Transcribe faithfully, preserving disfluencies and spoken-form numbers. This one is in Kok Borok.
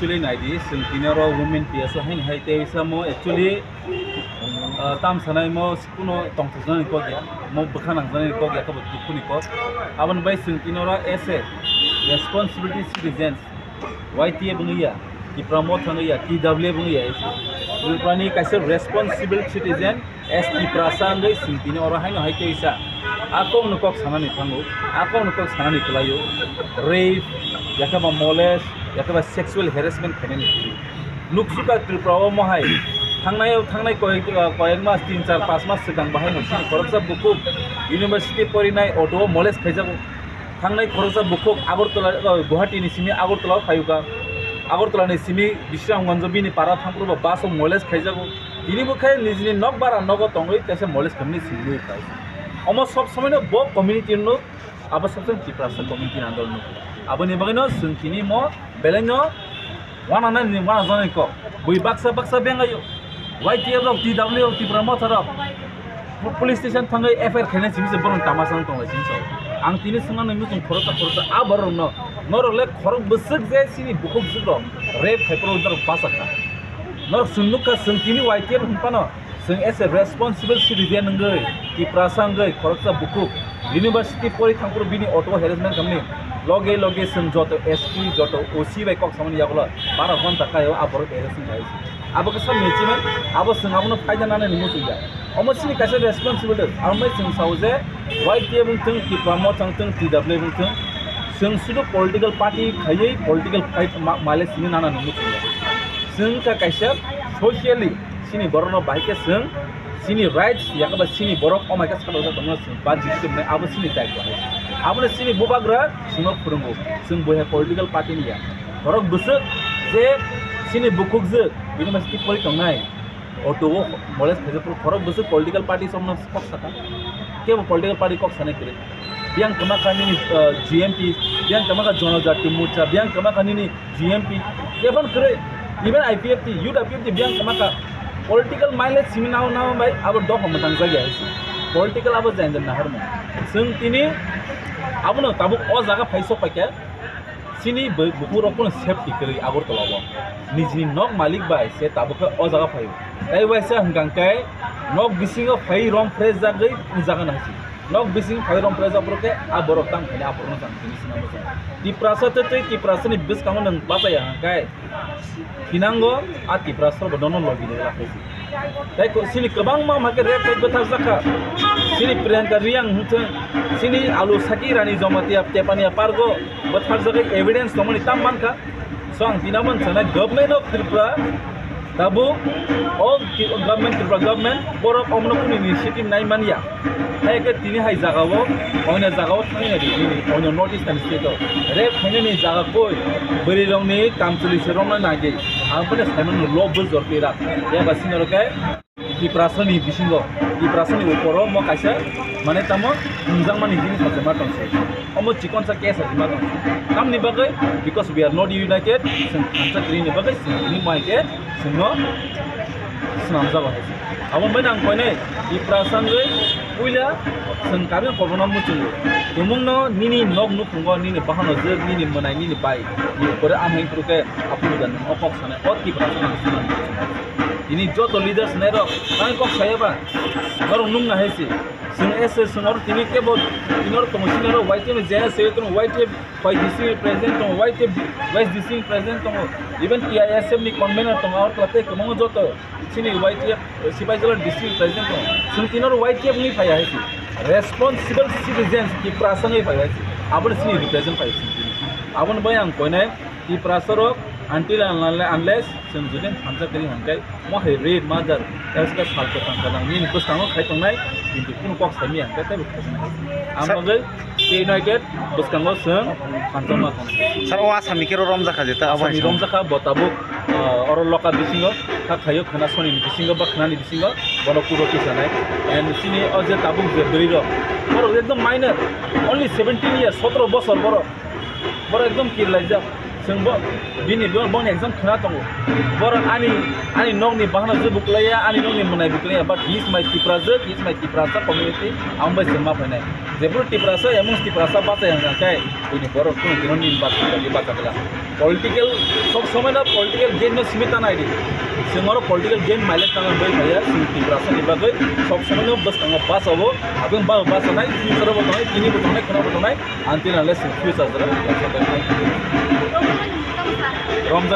Actually, naidi, chwng tini oro women P S O haino hai tei samo actually, ah, tam sanai mo kuno tongthokjaknai kok ya, mo bwkha nangjaknai kok ya, kabo dukhuni kok. Aboni bai chwng tini oro as a responsibility citizens, Y T F wngya, Tipra Motha wngya, T W F wngya, Tripurani kaisa responsible citizen, as Tiprasa wngwi chwng tini oro haino hai teisa a kokno kok sanani thango, a kokno kok sanani kwlaio, rape, yakhe ba molest, yakhe ba sexual harassment khainani thwi. Nuksuka Tripura o mohai thangnai, thangnai koyek, koyek mas, tin, char, panch mas swkang bahai no chini khoroksa bukhuk university porinai auto o molest khaijago. Thangnai khoroksa bukhuk Agartala, o, Guwahati ni simi Agartala o phaiuka. Agartala ni simi Bisramganj bini para thangphuru ba bus o molest khaijago. Tini bo khe nijini nok bara nogo tongwi kaisa molest khamni simi khai. Omo sob somoi no bo community no, abo sob somoi Tiprasa community ni under no. Aboni bagwi no chwng tini mo belai no wana nani wana jani kok. Bui baksa baksa bengayo. Y T F rok, T W rok, Tipra Motha rok. Pu-, police station thangwi F I R khainai simi se borok tamasa wng tonglai simi se. Ang tini swngna nang muchung khoroksa khoroksa a borok no. Norok le khorok bwswk je sini bukhuk bwswk rok rape khai phuru norok basa kha. Norok chwng nukha chwng tini Y T F hwn phano chwng as a responsible citizen wngwi Tiprasa wngwi khoroksa bukhuk university pori thangphuru bini auto harassment khamni loge loge chwng joto S P joto O C bai kok samani yagulo bara ghonta kaio a borok arrest wngkha. Abo khe samni achievement, abo chwng abono phaida nanani muchungya. Omo chini kaisa responsibility, abo bai chwng sao je Y T F wngthung, Tipra Motha wngthung, T W F wngthung, chwng sudu political party khaiwi political fight ma-, male sini nanani muchungya. Chwng kha kaisa socially chini borokno bahai khe chwng chini rights yakaba chini borok omai khe sakha tongma chwng banchi tongmani abo chini daitwa. Abono chini bubagra chwngno phwrwngo, chwng bo hai political party ni ya. Borok bwswk je chini bukhukjwk university pori tongnai, auto o molest khaijak phuru borok bwswk political party somno kok saka. Kebo political party kok sanai kwrwi. Biyang kwma kha nini, uh, G M P, biyang kwma kha Jonojati Morcha, biyang kwma kha nini G M P, even kwrwi, even I P F T, Youth I P F T biyang kwma kha. Political mileage simi nao nao bai abo dophano mwtang jagya hai se. Political abo jeng jeng naharmung. Chwng tini abono tabuk o jaga phai sok paikha. Chini bu-, bukhuk rok phano safety kwrwi Agartala o. Nijini nok malik bai se tabuk khe o jaga phaio. Tai waisa hwnkha khe nok bisingo phai rom fresh jagwi jaga nangsi. Nok bising phai rom fresh jak phuru khe a borok tang khaini a borokno tang khaini sina muchung. Tiprasa tei tei Tiprasani bwskango nwng bachaya hwnkhe thinango a Tiprasa bo nono logi ni lakhai. Tei ko-, chini kwbangma ma khe rape tei bwthar jakha. Chini Priyanka Reang hwnkhe chini Alu Saki Rani Jamatia Tepania Pargo bwthar jagwi evidence tongmani tam mankha. So ang tini abo sanai Government of Tripura tabuk o Government, Tripura Government borok omono kunu initiative nai manya. Hai khe tini hai jagao, oino jagao thangwi nai di, oino North Eastern state o rape khainani jaga koi, bwrwi rokni kamchwlwi se romna nai di. Ang phano saimano lo bujor twi rak. Yaba sini rok khe Tiprasani bisingo, Tiprasani uporo mo kaisa mane tamo nungjakmani jinis ase ma tongse. Omo chikonsa case ase ma tongse. Tamni bagwi, because we are not united, chwng thansa kwrwini bagwi chwng tini mai khe chwngno swnamjago hai se. Abo bai nang koinai Tiprasa wngwi puila chwng kabi korokno muchungo. Tumungno nini nok nukhungo, nini bahano jwk, nini mwnai, nini bai, ni upore amhai phuru khe aphuru da nung o kok sanai o Tiprasa nang swnam. Tini joto leaders nairok, tang kok saya ba, norok nung na hai se. Sung S S sung oro tini kebo, tini oro tongo sini oro Y T F ni J S A tongo, Y T F West District ni president tongo, Y T F West District ni president tongo, even T I S F ni convener tongo, aro tei kwbangma joto sini Y T F, Sipaijala district ni president tongo. Sung tini oro Y T F ni phai hai se. Responsible citizens Tiprasa ni phai hai se. Aboni sini represent phai se. Aboni bai ang koinai Tiprasa rok until and unless chwng jodi hamjak kwrwi hwnkhai, mo hai rape, murder, else khe sal kwthang kwthang nini bwskango khai tongnai, kintu kunu kok saimaya hwnkhe teibo khai tongnai. Ang bagwi United bwskango chwng hamjakma tongo. Sir, o Asami khe romjakha jeta abo Asami hai romjakha, bo tabuk, ah, oro loka bisingo kha khaio, khwna sonini bisingo ba khwnani bisingo bono kuro tisanai. And sini o je tabuk je bwrwi rok, borok ekdom minor, only seventeen years, sotro bosor borok. Borok ekdom kirlaijak. Chwng bo, bini bo, boni exam khna tongo. Borok ani, ani nokni bahano je buklaiya, ani nokni mwnai buklaiya, but he is my Tiprajwk, he is my Tiprasa community, ang bai chwng ma phainai. Jephuru Tiprasa, emon Tiprasa bachai ang khe, bini borok kunu dino ni bat, ni bat, bat, political, sob somoi no political game no simi ta nai di. Chwng oro political game mileage tangwi bai phaiya, chwng Tiprasa ni bagwi sob somoi no bwskango bachao, aboni bagwi bachanai, future bo tongnai, tini bo tongnai, khwna bo tongnai, until unless chwng future jora. Romjak.